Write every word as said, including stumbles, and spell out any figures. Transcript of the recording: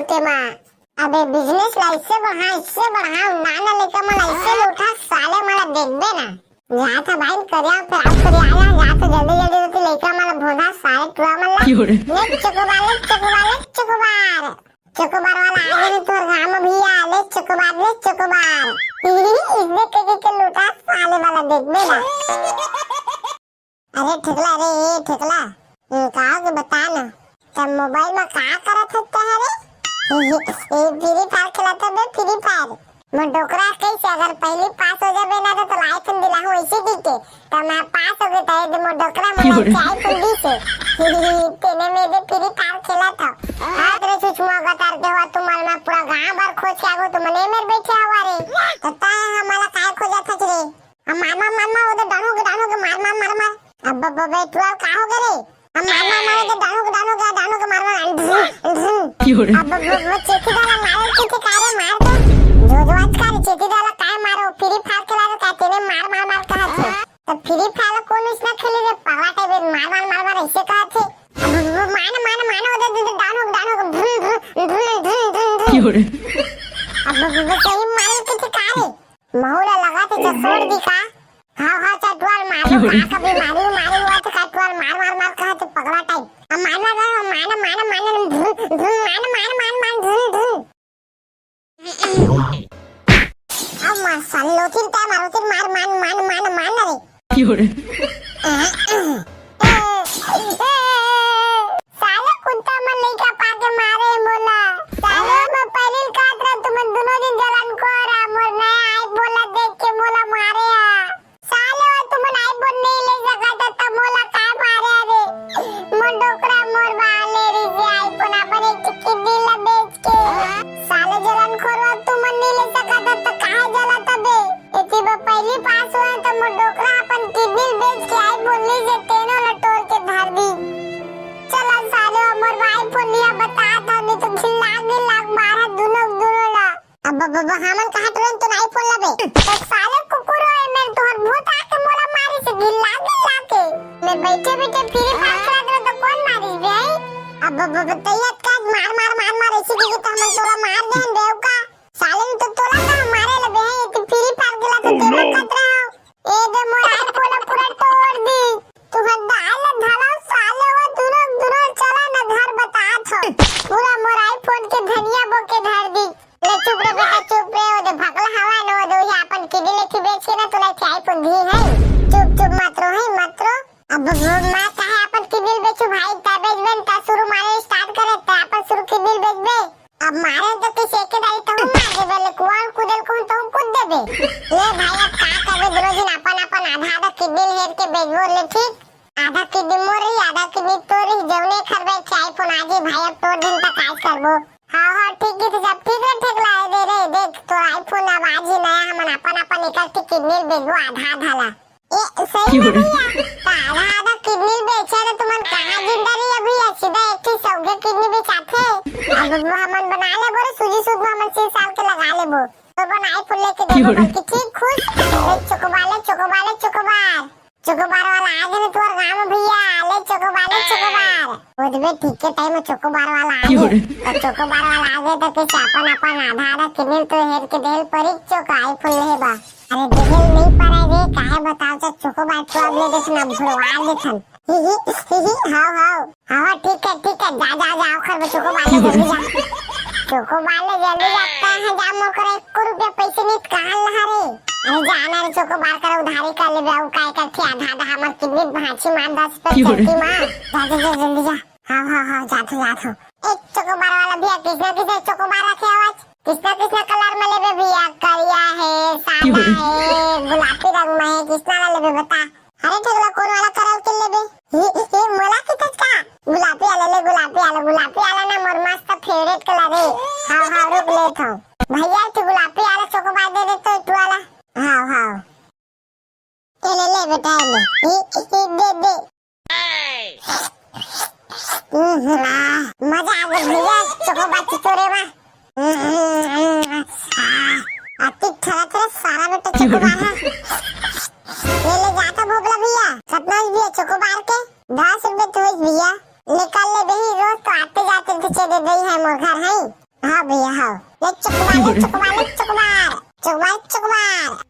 तेमा। अबे business ला इससे बढ़ा, इससे बढ़ा, नाना लइका मन ला इससे लूटा, साले मन ला देखबे ना। जात हे भाई, करिया, फिर आप करिया, आ जा, जात हे जल्दी, जल्दी, जल्दी लइका मन ला भोंदा, साले टुरा मन ला। क्यों रे? ले चोकोबार, ले चोकोबार, ले चोकोबार। चोकोबार वाला आ गे तोर गाँव में भैया, ले चोकोबार, ले चोकोबार। इसने के, के, के लूटा, साले मन ला देखबे ना। अरे ठेकला रे, ए ठेकला, ए, का हो के बता ना, त मोबाइल में का करत हस तैं रे? ए, ए, Free Fire खेलत हस बे, Free Fire। मोर डोकरा कइसे, अगर पहली पास हो जाबे ना, त तोला iPhone दिलाहूँ, ऐसे कहिके। त मैं पास हो गे, त ए दे मोर डोकरा, मोला iPhone दिस हे। तेने में दे Free Fire खेलत हस। हाथ रे सुचमुआ गतर के होवा, तुमन मैं पूरा गांव भर खोज के आगो, तुमन ए मेर बइठे हवा रे। त तैं हमला काय खोजत हस रे? अब मार, मार, मार, मार, ओ दे डानो के, डानो के, मार, मार, मार, मार। अब ब-, ब-, बे, टुरा का हो गे रे? अब मार, मार, मार, ओ दे डानो के, डानो के, डानो के, मार, मार, अंधुन, अंधुन। क्यों रे? अब ब-, ब-, ब-, चेती दाला मारे, चेती का रे, मार दे। जो, जो आज का रे, चेती दाला काय मारो, Free Fire खेला रे, का तेने मार, मार, मार कहा थे। त Free Fire कोन इसना खेली रे, पगला type के, मार, मार, मार, मार, ऐसे कहा थे। अब ब-, ब-, ब-, मार, मार, मार, ओ दे, दे, दे, डानो के, डानो के, भ्रुन, भ्रुन, भ्रुन, भ्रुन, भ्रुन। क्यों रे? अब ब-, ब-, ब-, सही मारे, चेती का रे? महू ला लगा थे, चल छोड़ दी का? हाँ, हाँ, चल टुरा ल मारो, का कभी मारी, मारी हुआ थे का टुरा ल मार, मार, मार कहा थे पगला type। अब मार, मार, मार, मार, मार, मार, मार, मार, मार, मार, मार, मार, मार, मार, मार। अब मार, साले लोथिन तैं मारो, लोथिन मार, मार, मार, मार, मार ना रे। क्यों रे? साले कुत्ता मन लइका पाके मारे मोला। साले मैं पहिली ल कहत रहा तुमन दुनो झन जलन खोर आ, मोर नया iPhone ला देख के मोला मारे आ। साले वो तुमन iPhone नहीं ले सकत त मोला काय मारे रे? मोर डोकरा मोर बाल ले रही से iPhone अपन एक चिक्की दिल ला बेच के। साले जलन खोर, तुमन नहीं ले सकत त काहे जलत बे? एती बर पहिली पास होय त मोर डोकरा अपन kidney ल बेच के iPhone लीस हे, तेनो ल टोर के धर दी। चल साले, अब मोर iPhone लिया बतात हव, नहीं तो घिल्लाक घिल्लाक मारत दुनो दुनो ल। अब ब-, ब-, ब-, हमन कहाँ टोरन तोर iPhone ल बे? त साले कुकुर होय, ए मेर तुँहर भूत आके मोला मारिस हे घिल्लाक घिल्लाक के। मैं बइठे बइठे Free Fire खेलत रहो त कोन मारिस बे? अब ब-, ब-, ब-, तैयत का मार मार मार मार ऐसे कहिके त हमन तोला मार देहन बे का? साले तो तोला का मारे ल बे, ये तो Free Fire खेला तो तेरा खतरा हो। ए दे मोर iPhone पूरा टोर दी। तुँहर दाई ल धलाओ साले, वो दुनो दुनो चला न घर बतात हो। पूरा मोर iPhone के धनिया बो के धर दी। ले चुप रे बेटा, चुप रे, वो दे भकला हवा न, वो दे उही अपन kidney लेके बेच के ना तोला एक iPhone दी है। चुप चुप मत रो, है मत रो। अब वो मैं कहे अपन kidney ल बेचू भाई, तै बेचबे न, तै शुरू मारे start करे, तै अपन शुरू kidney ल बेचबे। अब मारे तो किसी एक दाई तहूँ मार देबे, ले कुआं कूदे ल कहूँ तहूँ कूद देबे। ले भाई, अब का करबे, दुनो झन अपन अपन आधा आधा kidney ल हेर के बेचबो ले, ठीक? आधा kidney मोर रही, आधा kidney तोर रही, जउने खरबे चाहे iPhone आ जी भाई, अब तोर दिन तक आज करबो। हाँ, हाँ, ठीक है, तो जब ठीक रहे, ठीक ला दे रे, देख, तोर iPhone अब आज ही नया, हमन अपन अपन एक एक kidney ल बेचबो आधा आधा ला। ए, सही में भैया, त आधा आधा kidney बेचे त तुमन कहाँ जिंदा रही अभी, या सीधा एक ही सौगे kidney बेचाथे। अब वो हमन बना लेबो रे, सूजी सूद में हमन छह साल के लगा लेबो। तो बनाए फुल्ले के देबो करके, ठीक खुश। ले चोकोबार, ले चोकोबार, ले चोकोबार। चोकोबार वाला आ गे ना तोर गाँव में भैया, ले चोकोबार, ले चोकोबार। वो देबे ठीक के time में चोकोबार वाला आ गे। तो चोकोबार वाला आ गे तो कैसे अपन अपन आधा आधा kidney तो हेर के देल परी चोको iPhone ले बा। अरे देहल नहीं पड़े रे, काहे बताओ, तो चोकोबार तो अब ले देखना भुलवा देथन। ही ही, ही ही, हाव हाव। हाव, ठीक है, ठीक है, जा, जा, जा, ओखर में चोकोबार ले जल्दी जा। चोकोबार ले जल्दी जा, कहाँ जा, मोर करा एको रुपया पैसे नहीं, कहाँ लहा रे? अरे जाना रे, चोकोबार करा उधारी कर लेबे, अउ काय करथे, आधा, आधा हमर kidney भांची मार दस पे चलती मार। जा, जा, जा, जल्दी जा। हाँ, हाँ, हाँ, जाथो, जाथो। ए चोकोबार वाला भैया, किसना किसना चोकोबार रखे हो आज? किसना किसना colour में लेबे भैया? करिया है, सादा है, गुलाबी रंग में है, किसना वाला लेबे बता? अरे ठेकला, कौन वाला colour के लेबे? ही, ही, मोला किथस का? गुलाबी वाला ले, गुलाबी वाला, गुलाबी वाला ना मोर मस्त favourite colour है। हाँ, हाँ, रुक लेथों। भैया, एक ठो गुलाबी वाला चोकोबार दे दे तो, एक ठो वाला। हाँ, हाँ। ये ले, ले बेटा, ये ले। ये, ये, ये दे, दे। हम्म, हाँ, मजा आ गया भैया, चोकोबार चिचोरे में। हम्म, हम्म, हम्म, हाँ, अति ठरा ठरा सारा बेटा चोकोबार है। ये ले जाता भोगला भैया, कितना है भैया चोकोबार के? दस रुपए तो है भैया। निकाल ले बही, रोज तो आते जाते पीछे दे दे है मोर घर है। हाँ भैया, हाँ। ले चुकवा, ले चुकवा, ले चुकवा। चुकवा, चुकवा।